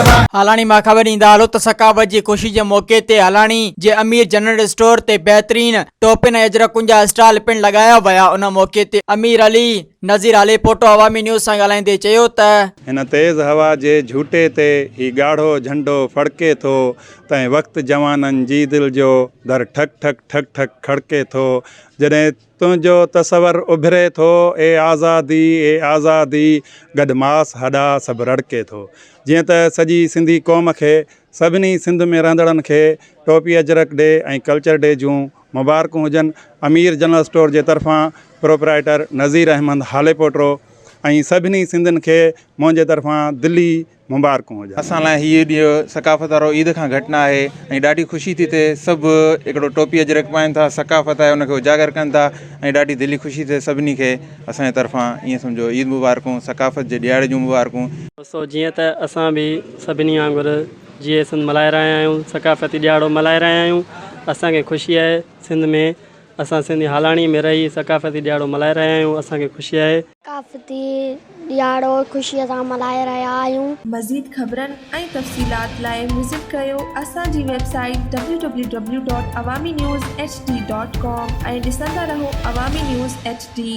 هالاڻي مان خبر ڏيندا هلو ته ثقافت جي خوشي جي موقعي تي هالاڻي جي امير جنرل اسٽور تي بهترين ٽوپين ۽ اجرڪن جا اسٽال پڻ لڳايا ويا ان موقعي تي امير علي نذير هاليپوٽو عوامي نيوز سان ڳالهائيندي چيو ته. هن تيز هوا جي جهوٽي تي هي ڳاڙهو جهنڊو ڦڙڪي ٿو، تنهن وقت جوانن جي دل جو در ٺڪ ٺڪ ٺڪ ٺڪ کڙڪي ٿو، جڏهن تنهنجو تصور اڀري ٿو، اي آزادي اي آزادي، گڏ ماس هڏا سڀ رڙڪي ٿو. جيئن ته سڄي سنڌي قوم کي، سڀني سنڌ ۾ رهندڙن کي ٽوپي اجرڪ ڊي ۽ ڪلچر ڊي جون مبارڪون هجن. امير جنرل اسٽور جي طرفان پروپرائيٽر نذير احمد هاليپوٽو ۽ سڀني سنڌين کي منهنجي طرفان دلي مبارڪون هجن. اسان لاء هيء ڏينهن ثقافت وارو عيد کان گهٽ نه آهي ۽ ڏاڍي خوشي ٿي ٿئي سڀ هڪڙو ٽوپي اجرڪ پائين ٿا ثقافت آهي ان کي اجاگر ڪن ٿا ۽ ڏاڍي دلي خوشي ٿئي سڀني کي اسان جي طرفان ائين سمجهو عيد مبارڪون ثقافت جي ڏيهاڙي جون مبارڪون. سو جيئن ته اسان به سڀني وانگر جيئي سنڌ ملهائي رهيا آهيون ثقافتي ڏهاڙو ملهائي رهيا آهيون اسان کي خوشي آهي سنڌ ۾ اسان سنڌي هالاڻي ۾ رهي ثقافتي ڏهاڙو ملهائي رهيا آهيون اسان کي خوشي آهي. ثقافتي ڏهاڙو خوشيء سان ملهائي رهيا آهيون. مزيد خبرن ۽ تفصيلات لاء وزٽ ڪريو اسان جي website W W W dot Awami news H D dot com ۽ ڏسندا رهو عوامي نيوز ايڇ ڊي.